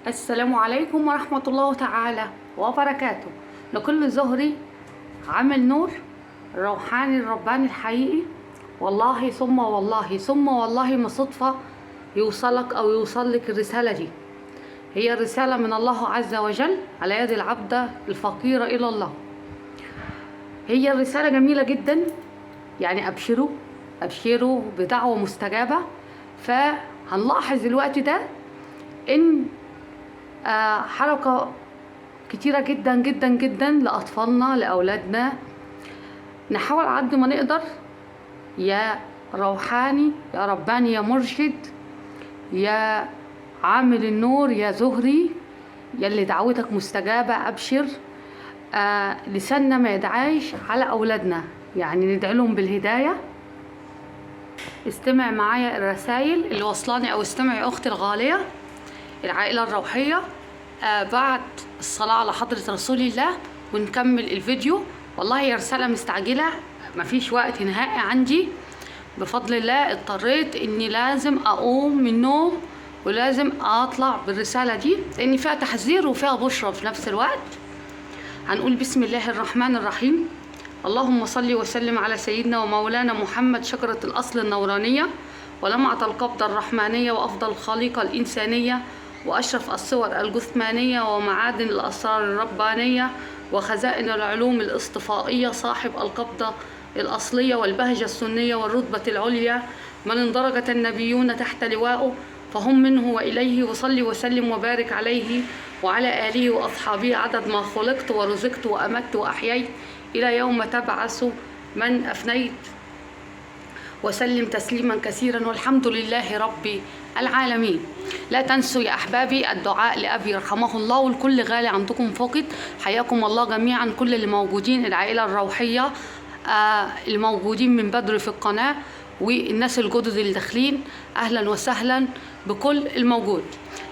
السلام عليكم ورحمة الله تعالى وبركاته. لكل زهري عامل نور الروحاني الرباني الحقيقي، والله ثم والله ثم والله ما صدفة يوصلك أو يوصلك الرسالة دي. هي الرسالة من الله عز وجل على يد العبدة الفقيرة إلى الله. هي الرسالة جميلة جدا، يعني أبشروا أبشروا بدعوة مستجابة. فهنلاحظ الوقت ده إن حركة كتيرة جدا جدا جدا لأطفالنا لأولادنا. نحاول على قد ما نقدر يا روحاني يا رباني يا مرشد يا عامل النور يا زهري يا اللي دعوتك مستجابة، أبشر. لساننا ما يدعاش على أولادنا، يعني ندعي لهم بالهداية. استمع معايا الرسائل اللي وصلاني، أو استمعي أختي الغالية العائلة الروحية بعد الصلاة على حضرة رسول الله، ونكمل الفيديو. والله هي رسالة مستعجلة، مفيش وقت نهائي عندي بفضل الله. اضطريت اني لازم اقوم من النوم ولازم اطلع بالرسالة دي، لان فيها تحذير وفيها بشرى في نفس الوقت. هنقول بسم الله الرحمن الرحيم. اللهم صل وسلم على سيدنا ومولانا محمد، شجرة الأصل النورانية ولمعة القبضة الرحمانية وأفضل الخليقة الإنسانية وأشرف الصور الجثمانية ومعادن الأسرار الربانية وخزائن العلوم الاصطفائية، صاحب القبضة الأصلية والبهجة السنية والرتبة العليا، من اندرجت النبيون تحت لوائه فهم منه وإليه. وصلي وسلم وبارك عليه وعلى آله وأصحابه عدد ما خلقت ورزقت وأمت وأحييت إلى يوم تبعث من أفنيت، وسلم تسليما كثيرا، والحمد لله رب العالمين. لا تنسوا يا أحبابي الدعاء لأبي رحمه الله، والكل غالي عندكم فقط. حياكم الله جميعا، كل اللي موجودين، العائلة الروحية الموجودين من بدر في القناة، والناس الجدد اللي داخلين، أهلا وسهلا بكل الموجود.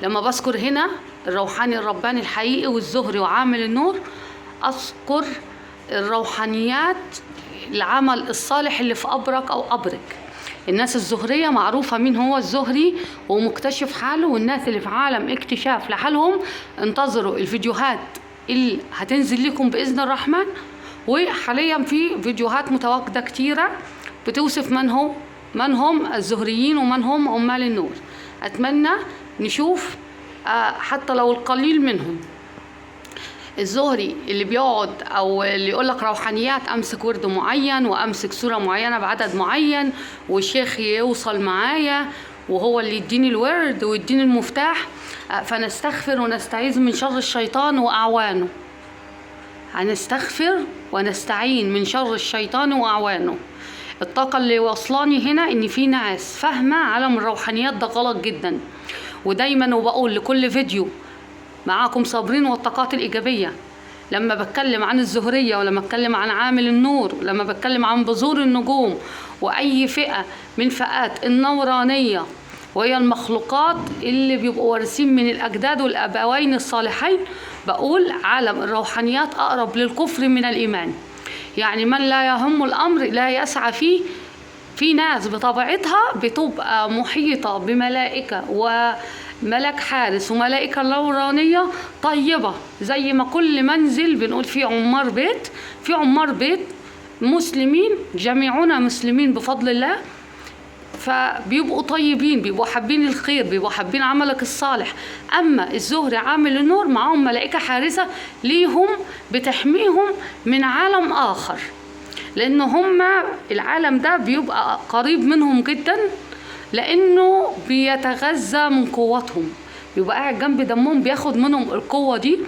لما بذكر هنا الروحاني الرباني الحقيقي والزهري وعامل النور، أذكر الروحانيات، العمل الصالح اللي في قبرك أو قبرك. الناس الزهرية معروفة مين هو الزهري ومكتشف حاله، والناس اللي في عالم اكتشاف لحالهم انتظروا الفيديوهات اللي هتنزل لكم بإذن الرحمن. وحاليا في فيديوهات متواجدة كتيرة بتوصف من هم الزهريين ومن هم عمال النور. أتمنى نشوف حتى لو القليل منهم. الزهري اللي بيقعد او اللي يقولك روحانيات، امسك ورد معين وامسك سورة معينة بعدد معين والشيخ يوصل معايا وهو اللي يديني الورد ويديني المفتاح، فنستغفر ونستعيذ من شر الشيطان واعوانه. هنستغفر ونستعين من شر الشيطان واعوانه. الطاقة اللي وصلاني هنا ان في ناس فاهمة عالم الروحانيات ده غلط جدا. ودايما وبقول لكل فيديو معاكم صابرين والطاقات الإيجابية، لما بتكلم عن الزهرية ولما بتكلم عن عامل النور ولما بتكلم عن بذور النجوم وأي فئة من فئات النورانية، وهي المخلوقات اللي بيبقوا وارثين من الأجداد والأبوين الصالحين، بقول عالم الروحانيات أقرب للكفر من الإيمان. يعني من لا يهم الأمر لا يسعى فيه. في ناس بطبيعتها بتبقى محيطة بملائكة وملك حارس وملائكة نورانية طيبة، زي ما كل منزل بنقول فيه عمار بيت، في عمار بيت مسلمين، جميعنا مسلمين بفضل الله، فبيبقوا طيبين، بيبقوا حابين الخير، بيبقوا حابين عملك الصالح. أما الزهري عامل النور معاهم ملائكة حارسة ليهم بتحميهم من عالم آخر، لأن هم العالم ده بيبقى قريب منهم جدا، لأنه بيتغذى من قوتهم، بيبقى قاعد جنب دمهم بياخد منهم القوة دي.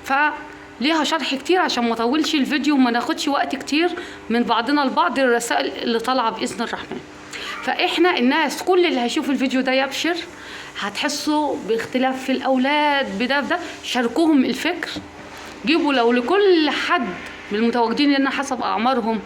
فليها شرح كتير عشان ما اطولش الفيديو وما ناخدش وقت كتير من بعضنا البعض، الرسائل اللي طالعة بإذن الرحمن. فإحنا الناس كل اللي هيشوف الفيديو ده يبشر، هتحسوا باختلاف في الأولاد بده بده، شاركوهم الفكر، جيبوا لو لكل حد من المتواجدين لنا حسب أعمارهم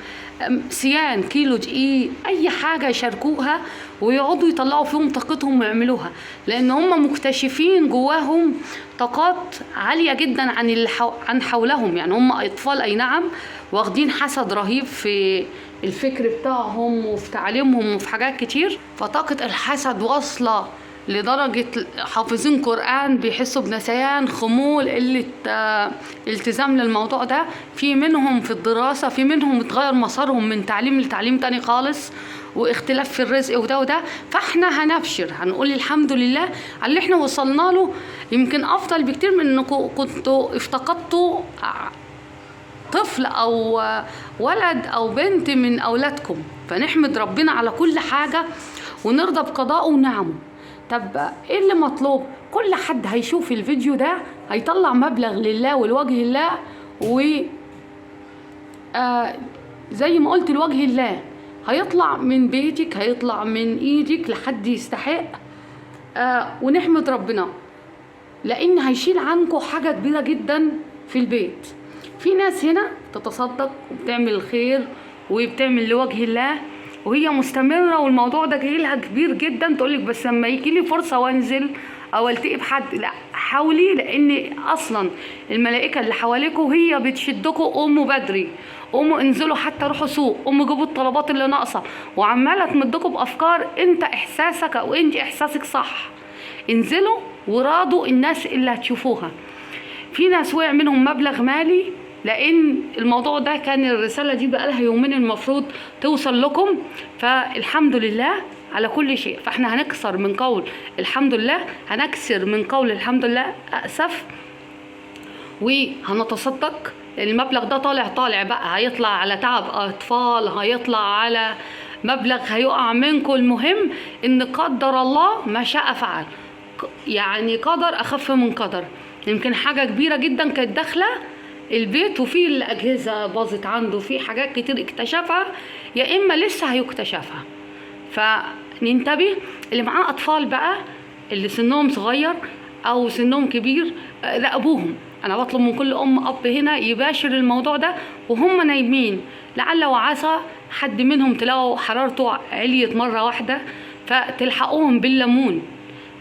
سيان كيلو دقيق أي حاجة يشاركوها ويقعدوا يطلعوا فيهم طاقتهم ويعملوها، لأن هم مكتشفين جواهم طاقات عالية جدا عن عن حولهم. يعني هم أطفال أي نعم واخدين حسد رهيب في الفكر بتاعهم وفي تعليمهم وفي حاجات كتير، فطاقة الحسد واصلة لدرجة حافظين قرآن بيحسوا بنسيان، خمول، قلة التزام للموضوع ده. في منهم في الدراسة، في منهم اتغير مسارهم من تعليم لتعليم تاني خالص، واختلاف في الرزق وده وده. فاحنا هنبشر، هنقول الحمد لله على اللي احنا وصلنا له، يمكن افضل بكتير من انكم كنتوا افتقدتوا طفل او ولد او بنت من اولادكم. فنحمد ربنا على كل حاجة ونرضى بقضائه ونعمه. طب ايه اللي مطلوب؟ كل حد هيشوف الفيديو ده هيطلع مبلغ لله ولوجه الله، و زي ما قلت لوجه الله، هيطلع من بيتك، هيطلع من ايدك لحد يستحق. ونحمد ربنا لان هيشيل عنكم حاجة كبيرة جدا في البيت. في ناس هنا تتصدق وبتعمل الخير وبتعمل لوجه الله وهي مستمرة، والموضوع ده جاي لها كبير جدا، تقولك بس لما يجي لي فرصة وانزل او التقي بحد، لا حاولي، لان اصلا الملائكة اللي حواليكوا هي بتشدكوا، قوموا بدري، قوموا انزلوا، حتى روحوا سوق، قوموا جيبوا الطلبات اللي ناقصة، وعمالة تمدكوا بافكار انت احساسك او انت احساسك صح. انزلوا وراضوا الناس اللي هتشوفوها. في ناس وقع منهم مبلغ مالي، لان الموضوع ده كان الرسالة دي بقالها يومين المفروض توصل لكم. فالحمد لله على كل شيء. فاحنا هنكسر من قول الحمد لله، هنكسر من قول الحمد لله أأسف، وهنتصدق. المبلغ ده طالع بقى، هيطلع على تعب أطفال، هيطلع على مبلغ هيقع منكم. المهم إن قدر الله ما شاء فعل، يعني قدر أخف من قدر. يمكن حاجة كبيرة جدا كانت داخلة البيت وفي الأجهزة باظت عنده، في حاجات كتير اكتشفها يا إما لسه هيكتشفها. فننتبه. اللي معاه أطفال بقى، اللي سنهم صغير أو سنهم كبير، راقبوهم. أنا بطلب من كل أم أب هنا يباشر الموضوع ده وهم نايمين، لعل وعسى حد منهم تلاقوا حرارته عليت مرة واحدة، فتلحقوهم بالليمون.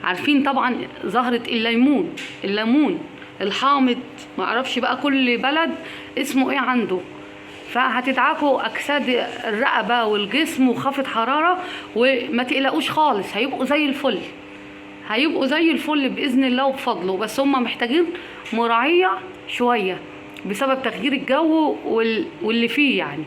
عارفين طبعا زهرة الليمون، الليمون الحامض، معرفش بقى كل بلد اسمه ايه عنده. فهتدعكوا اجساد الرقبة والجسم وخفض حرارة، وما تقلقوش خالص، هيبقوا زي الفل، هيبقوا زي الفل بإذن الله وبفضله. بس هم محتاجين مراعية شوية بسبب تغيير الجو واللي فيه يعني.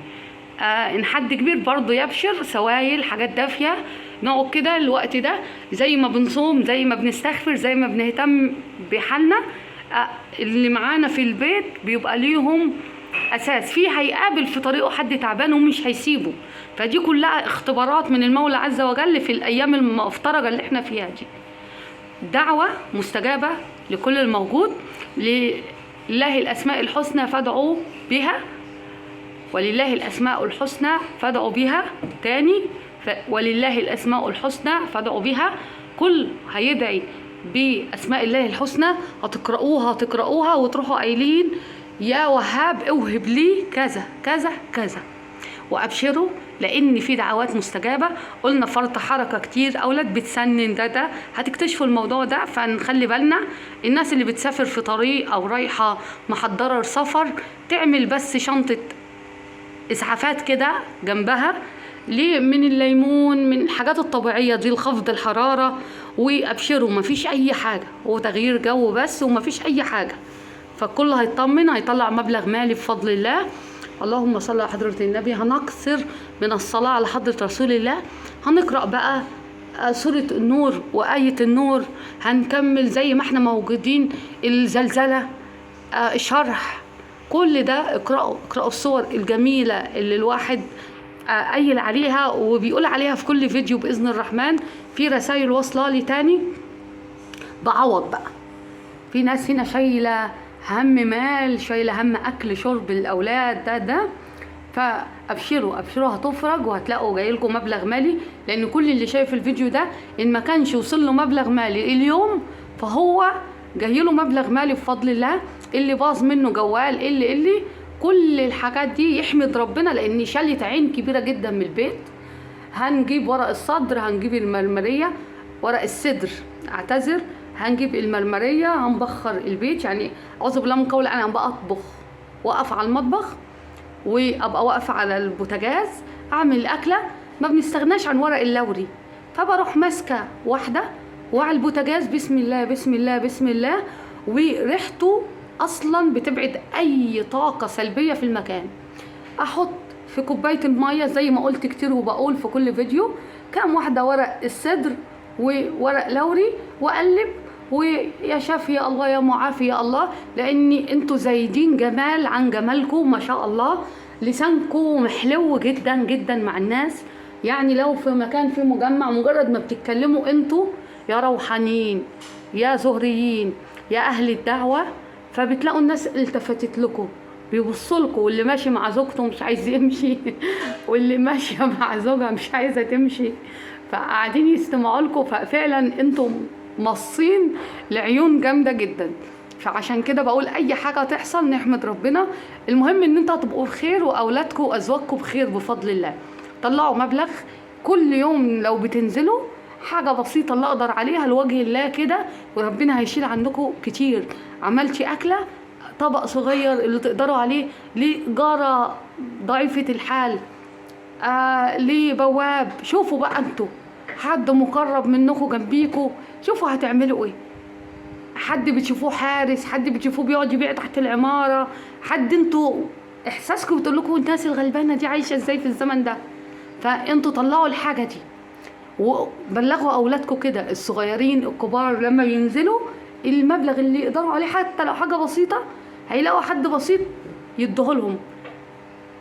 إن حد كبير برضه يبشر سوايل، حاجات دافية، نقعد كده الوقت ده زي ما بنصوم، زي ما بنستغفر، زي ما بنهتم بحالنا. اللي معانا في البيت بيبقى ليهم أساس، في هيقابل في طريقه حد تعبان ومش هيسيبه. فدي كلها اختبارات من المولى عز وجل في الأيام المفترجة اللي احنا فيها دي. دعوة مستجابة لكل الموجود. لله الأسماء الحسنى فادعوا بها، ولله الأسماء الحسنى فادعوا بها. تاني، ولله الأسماء الحسنى فادعوا بها. كل هيدعي بأسماء الله الحسنى هتقرأوها وتروحوا قايلين يا وهاب اوهب لي كذا كذا كذا، وأبشروا لأن في دعوات مستجابة. قلنا فرط حركة كتير، أولاد بتسنن، ده هتكتشفوا الموضوع ده. فنخلي بالنا، الناس اللي بتسافر في طريق أو رايحة محضرة سفر تعمل بس شنطة إسعافات كده جنبها، ليه؟ من الليمون، من الحاجات الطبيعية دي لخفض الحرارة. وأبشروا مفيش أي حاجة، هو تغيير جو بس ومفيش أي حاجة. فالكل هيطمن، هيطلع مبلغ مالي بفضل الله. اللهم صل على حضرة النبي. هنقصر من الصلاة على حضرة رسول الله، هنقرأ بقى سورة النور وآية النور، هنكمل زي ما احنا موجودين، الزلزلة، الشرح، كل ده اقرأوا الصور الجميلة اللي الواحد قايل عليها وبيقول عليها في كل فيديو بإذن الرحمن. في رسائل واصلة لي تاني بعوض بقى. في ناس هنا شايلة هم مال، شايلة هم أكل شرب الأولاد، ده فأبشروا، أبشروا، هتفرج وهتلاقوا جايلكم مبلغ مالي. لأن كل اللي شايف الفيديو ده إن ما كانش وصل له مبلغ مالي اليوم فهو جايله مبلغ مالي بفضل الله. اللي باظ منه جوال، اللي كل الحاجات دي يحمد ربنا، لأن شالت عين كبيرة جدا من البيت. هنجيب ورق الصدر، هنجيب المرمرية، ورق الصدر اعتذر، هنجيب المرمرية، هنبخر البيت. يعني اعوذ بالله من قول انا بقى اطبخ، واقف على المطبخ وابقى واقفة على البوتاجاز اعمل الاكلة، ما بنستغناش عن ورق اللوري. فبروح ماسكة واحدة وعلى البوتاجاز. بسم الله بسم الله بسم الله. وريحته اصلا بتبعد اي طاقة سلبية في المكان. احط في كوباية المية زي ما قلت كتير وبقول في كل فيديو، كام واحدة ورق السدر وورق لوري، واقلب، ويا شافي يا الله يا معافي يا الله، لان انتوا زايدين جمال عن جمالكم ما شاء الله. لسانكم محلو جدا جدا مع الناس، يعني لو في مكان في مجمع مجرد ما بتتكلموا انتوا يا روحانيين يا زهريين يا اهل الدعوة، فبتلاقوا الناس التفتت لكم، بيبصوا لكم، واللي ماشي مع زوجته مش عايز يمشي واللي ماشية مع زوجها مش عايزه تمشي، فقاعدين يستمعوا لكم. ففعلا انتم مصين لعيون جامدة جدا. فعشان كده بقول اي حاجة تحصل نحمد ربنا، المهم ان انتوا هتبقوا بخير واولادكم وازواجكم بخير بفضل الله. طلعوا مبلغ كل يوم لو بتنزلوا حاجة بسيطة اللي اقدر عليها لوجه الله كده، وربنا هيشيل عنكم كتير. عملتي اكله طبق صغير اللي تقدروا عليه لجاره ضعيفة الحال، لبواب، شوفوا بقى انتوا حد مقرب منكم جنبيكوا، شوفوا هتعملوا ايه. حد بتشوفوه حارس، حد بتشوفوه بيقعد يبيع تحت العمارة، حد انتوا احساسكم بتقول لكم الناس الغلبانه دي عايشه ازاي في الزمن ده. فانتوا طلعوا الحاجة دي وبلغوا اولادكم كده، الصغيرين الكبار، لما ينزلوا المبلغ اللي يقدروا عليه حتى لو حاجة بسيطة، هيلاقوا حد بسيط يديهولهم،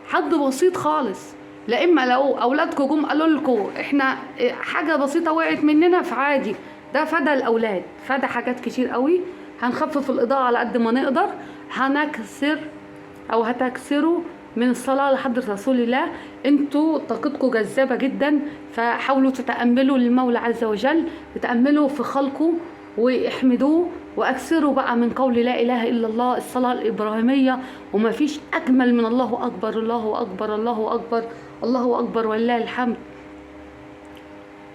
حد بسيط خالص. لا اما لو اولادكم جم قالوا لكم احنا حاجة بسيطة وقعت مننا، فعادي، ده فدى الاولاد، فدى حاجات كتير قوي. هنخفف الاضاءة على قد ما نقدر، هنكسر او هتكسروا من الصلاة لحضرة رسول الله. انتوا طاقتكم جذابة جدا، فحاولوا تتاملوا للمولى عز وجل، تتاملوا في خلقه واحمدوه، واكثروا بقى من قول لا اله الا الله، الصلاة الابراهيمية. وما فيش اجمل من الله اكبر الله اكبر الله اكبر الله اكبر ولله الحمد.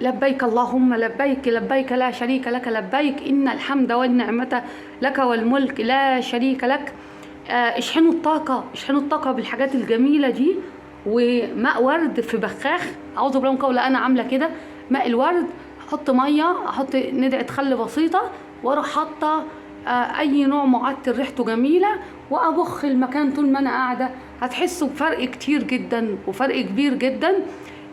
لبيك اللهم لبيك، لبيك لا شريك لك لبيك، ان الحمد والنعمة لك والملك لا شريك لك. اشحنوا الطاقة، اشحنوا الطاقة بالحاجات الجميلة دي. وماء ورد في بخاخ، اعوذ بالله من قول انا عامله كده، ماء الورد احط مية، احط ندعه خل بسيطة، واروح حاطه اي نوع معطر ريحته جميلة، وابخ المكان طول ما انا قاعدة. هتحسوا بفرق كتير جدا وفرق كبير جدا.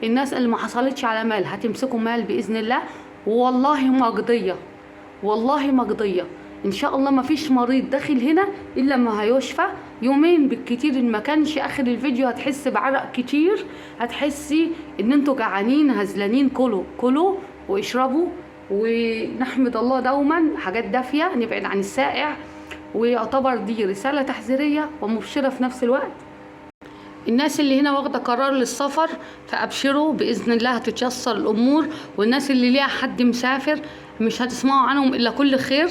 الناس اللي ما حصلتش على مال هتمسكوا مال باذن الله، والله مقضية، والله مقضية ان شاء الله. ما فيش مريض داخل هنا الا ما هيشفى. يومين بالكتير، ان ما كانش اخر الفيديو هتحس بعرق كتير، هتحسي ان انتوا جعانين هزلانين. كلوا كلوا واشربوا، ونحمد الله دوما، حاجات دافيه، نبعد عن السائع. ويعتبر دي رسالة تحذيريه ومبشره في نفس الوقت. الناس اللي هنا واخده قرار للسفر فابشروا باذن الله هتتيسر الامور. والناس اللي ليها حد مسافر مش هتسمعوا عنهم الا كل خير،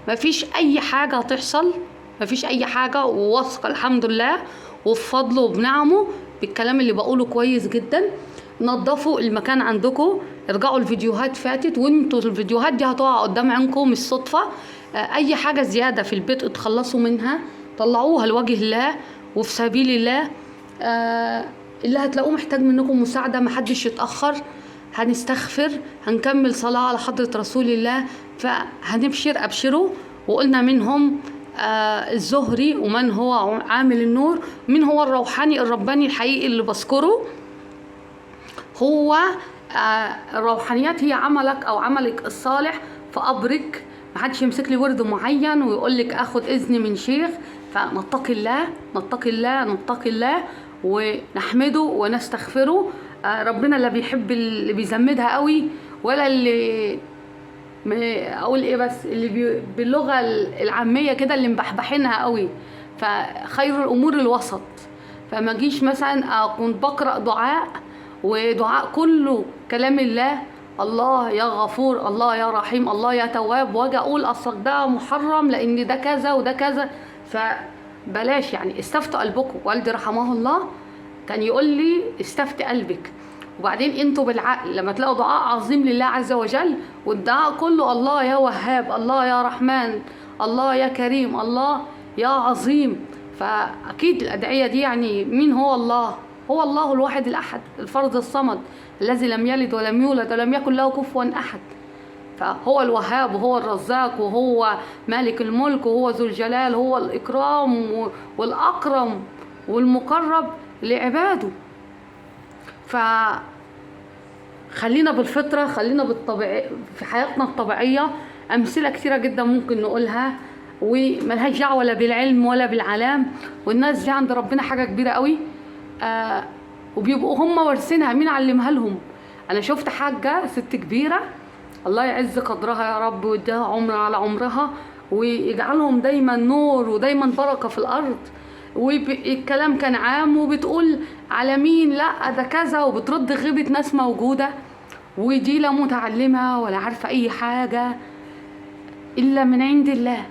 مفيش اي حاجة هتحصل، مفيش اي حاجة، وواثقه الحمد لله وبفضله وبنعمه بالكلام اللي بقوله كويس جدا. نظفوا المكان عندكم، ارجعوا الفيديوهات فاتت، وانتوا الفيديوهات دي هتقع قدام عينكم مش صدفة. اي حاجة زيادة في البيت اتخلصوا منها، طلعوها لوجه الله وفي سبيل الله. اللي هتلاقوه محتاج منكم مساعدة محدش يتاخر، هنستغفر، هنكمل صلاة على حضره رسول الله، فهنبشر. ابشروا. وقلنا منهم الزهري، ومن هو عامل النور، من هو الروحاني الرباني الحقيقي اللي بذكره. هو الروحانيات هي عملك او عملك الصالح في قبرك. محدش يمسك لي ورد معين ويقول لك اخد اذن من شيخ. فنتقي الله، نتقي الله، نتقي الله، ونحمده ونستغفره. ربنا لا بيحب اللي بيزمدها قوي، ولا اللي اقول ايه، بس اللي باللغة العامية كده اللي مبحبحينها قوي. فخير الامور الوسط. فما جيش مثلا اكون بقرا دعاء، ودعاء كله كلام الله، الله يا غفور، الله يا رحيم، الله يا تواب، واجي اقول اصل ده محرم لان ده كذا وده كذا. فبلاش يعني، استفتوا قلبكم. والدي رحمه الله كان يقول لي استفتي قلبك. وبعدين انتوا بالعقل لما تلاقوا دعاء عظيم لله عز وجل، والدعاء كله الله يا وهاب، الله يا رحمن، الله يا كريم، الله يا عظيم، فاكيد الادعية دي يعني مين هو الله؟ هو الله الواحد الاحد الفرد الصمد الذي لم يلد ولم يولد ولم يكن له كفوا احد. فهو الوهاب وهو الرزاق وهو مالك الملك وهو ذو الجلال، هو الإكرام والأكرم والمقرب لعباده. فخلينا بالفطرة، خلينا بالطبيعي في حياتنا الطبيعية. أمثلة كتيرة جدا ممكن نقولها وملهاش دعوة لا بالعلم ولا بالعلام، والناس دي عند ربنا حاجة كبيرة قوي، وبيبقوا هم وارثينها، مين علمها لهم؟ أنا شفت حاجة ست كبيرة، الله يعز قدرها يا رب ويديها عمر على عمرها ويجعلهم دايما نور ودايما بركة في الأرض، والكلام كان عام وبتقول على مين لا ده كذا، وبترد غيبة ناس موجودة، ودي لا متعلمة ولا عارفة أي حاجة إلا من عند الله.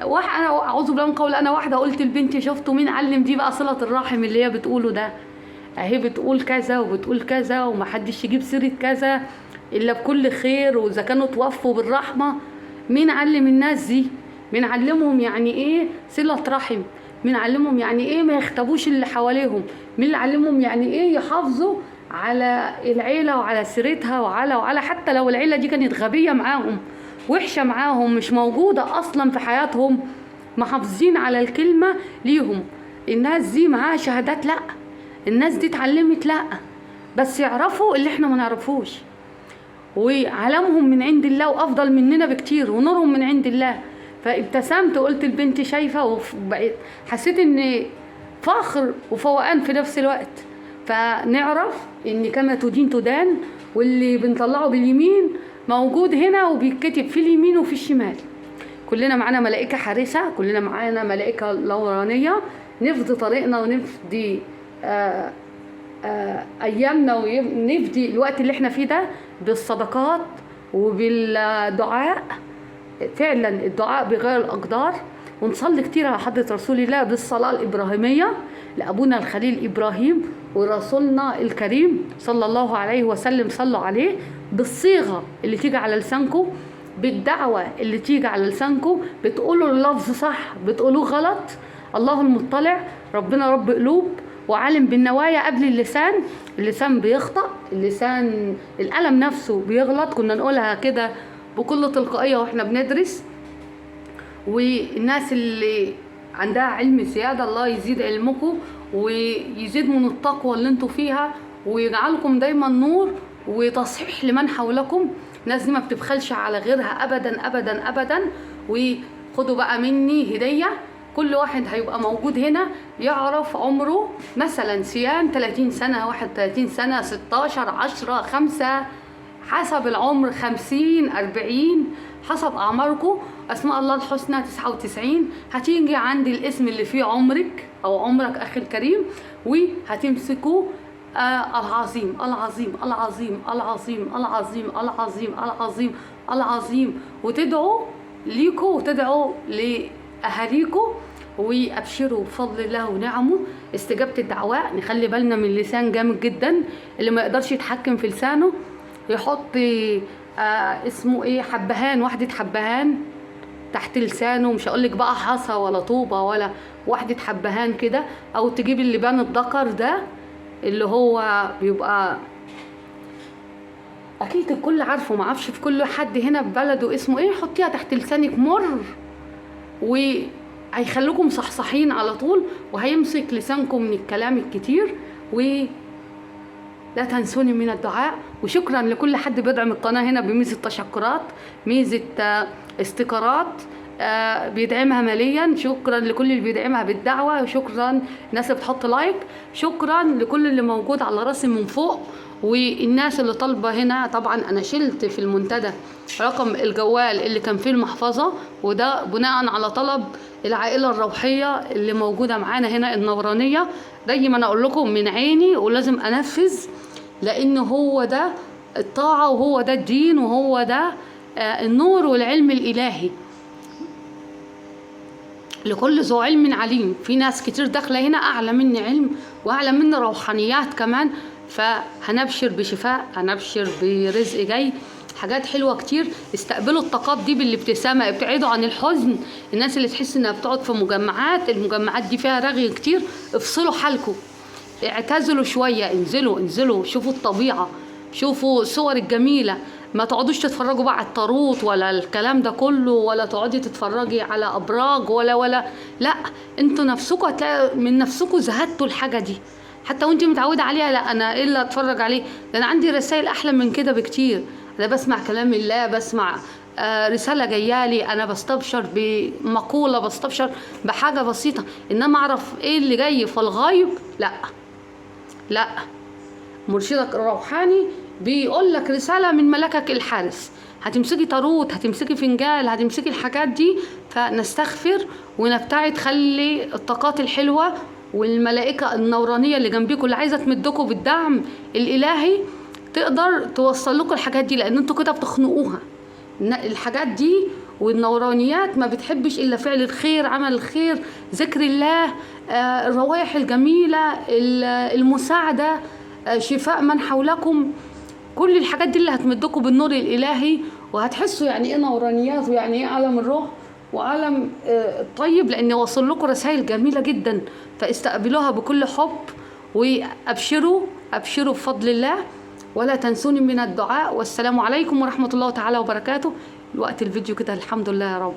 أنا أعوذ بالله من قول، أنا واحدة قلت لبنتي شفتوا مين علم دي بقى صلة الرحم اللي هي بتقوله ده، أهي بتقول كذا وبتقول كذا ومحدش يجيب سيرة كذا إلا بكل خير، وإذا كانوا توفوا بالرحمة. مين علم الناس دي؟ مين علمهم يعني إيه صلة رحم؟ مين علمهم يعني إيه ما يختبوش اللي حواليهم؟ مين اللي علمهم يعني إيه يحافظوا على العيلة وعلى سيرتها وعلى حتى لو العيلة دي كانت غبية معاهم، وحشة معاهم، مش موجودة أصلا في حياتهم، محافظين على الكلمة ليهم. الناس دي معاها شهادات؟ لأ. الناس دي اتعلمت؟ لأ. بس يعرفوا اللي احنا ما نعرفوش، وعلمهم من عند الله وأفضل مننا بكتير، ونورهم من عند الله. فابتسمت وقلت لبنتي شايفة، وبقيت حسيت ان فخر وفوقان في نفس الوقت. فنعرف ان كما تدين تدان، واللي بنطلعه باليمين موجود هنا وبيتكتب في اليمين وفي الشمال. كلنا معانا ملائكة حارسة، كلنا معانا ملائكة لورانية، نفضي طريقنا ونفضي أيامنا ونفدي الوقت اللي احنا فيه ده بالصدقات وبالدعاء. فعلا الدعاء بيغير الأقدار. ونصلي كتير على حضرة رسول الله بالصلاة الإبراهيمية لأبونا الخليل إبراهيم ورسولنا الكريم صلى الله عليه وسلم، صلوا عليه بالصيغة اللي تيجي على لسانكم، بالدعوة اللي تيجي على لسانكم. بتقولوا اللفظ صح، بتقولوه غلط، الله المطلع، ربنا رب قلوب وعالم بالنوايا قبل اللسان. اللسان بيخطأ، اللسان القلم نفسه بيغلط، كنا نقولها كده بكل تلقائية واحنا بندرس. والناس اللي عندها علم زيادة الله يزيد علمكم ويزيد من التقوى اللي انتوا فيها ويجعلكم دايما نور وتصحيح لمن حولكم. الناس دي ما بتبخلش على غيرها ابدا ابدا ابدا. وخدوا بقى مني هدية، كل واحد هيبقى موجود هنا يعرف عمره، مثلا سيان 30 سنة، 31 سنة، 16، 10، 5، حسب العمر، 50، 40، حسب أعماركم. أسماء الله الحسنى 99، هتيجي عند الاسم اللي فيه عمرك أو عمرك أخي الكريم، وهتمسكوا العظيم العظيم العظيم العظيم العظيم العظيم العظيم العظيم، وتدعوا ليكوا وتدعوا لأهاليكوا، وأبشروا بفضل الله ونعمه استجابة الدعواء. نخلي بالنا من اللسان جامد جدا، اللي ما يقدرش يتحكم في لسانه يحط اسمه ايه، حبهان، وحدة حبهان تحت لسانه، مش هقولك بقى حصى ولا طوبة ولا وحدة حبهان كده، او تجيب اللبان الذكر ده اللي هو بيبقى اكيد الكل عارفه، ما عارفش في كل حد هنا في بلده اسمه ايه، حطيها تحت لسانك مر، وهيخليكم صحصحين على طول، وهيمسك لسانكم من الكلام الكتير. و لا تنسوني من الدعاء. وشكرا لكل حد بيدعم القناة هنا بميزة تشكرات، ميزة استيكرات، بيدعمها ماليا. شكرا لكل اللي بيدعمها بالدعوة، وشكرا الناس اللي بتحط لايك، شكرا لكل اللي موجود على راسي من فوق، والناس اللي طالبة هنا. طبعا انا شلت في المنتدى رقم الجوال اللي كان فيه المحفظة، وده بناء على طلب العائلة الروحية اللي موجودة معانا هنا النورانية. دايما اقول لكم من عيني ولازم انفذ، لان هو ده الطاعة وهو ده الدين وهو ده النور والعلم الالهي لكل ذو علم عليم. في ناس كتير داخلة هنا اعلى مني علم واعلى مني روحانيات كمان، فهنبشر بشفاء، هنبشر برزق جاي، حاجات حلوة كتير. استقبلوا الطاقات دي بالابتسامة، ابتعدوا عن الحزن. الناس اللي تحس انها بتقعد في مجمعات، المجمعات دي فيها رغي كتير، افصلوا حالكم، اعتزلوا شوية، انزلوا انزلوا شوفوا الطبيعة، شوفوا الصور الجميلة. ما تقعدوش تتفرجوا بقى على الطاروت ولا الكلام ده كله، ولا تقعدي تتفرجي على ابراج ولا لا، انتوا نفسكم هتلاقوا من نفسكم زهدتوا الحاجة دي، حتى وانت متعوده عليها. لا انا ايه اللي اتفرج عليه، ده انا عندي رسائل احلى من كده بكتير، انا بسمع كلام الله، بسمع رسالة جايالي، انا بستبشر بمقولة، بستبشر بحاجة بسيطة، انما اعرف ايه اللي جاي في الغيب. لا لا، مرشدك الروحاني بيقول لك رسالة من ملكك الحارس، هتمسكي طاروت، هتمسكي فنجال، هتمسكي الحاجات دي. فنستغفر ونبتعد، خلي الطاقات الحلوة والملائكة النورانيه اللي جنبيكم اللي عايزه تمدكم بالدعم الالهي تقدر توصل لكم الحاجات دي، لان انتوا كده بتخنقوها. الحاجات دي والنورانيات ما بتحبش الا فعل الخير، عمل الخير، ذكر الله، الروايح الجميلة، المساعدة، شفاء من حولكم، كل الحاجات دي اللي هتمدكم بالنور الالهي، وهتحسوا يعني ايه نورانيات ويعني ايه عالم الروح وعالم الطيب، لان وصل لكم رسائل جميلة جدا، فاستقبلوها بكل حب وابشروا، ابشروا بفضل الله، ولا تنسوني من الدعاء. والسلام عليكم ورحمة الله تعالى وبركاته. الوقت الفيديو كده الحمد لله يا رب.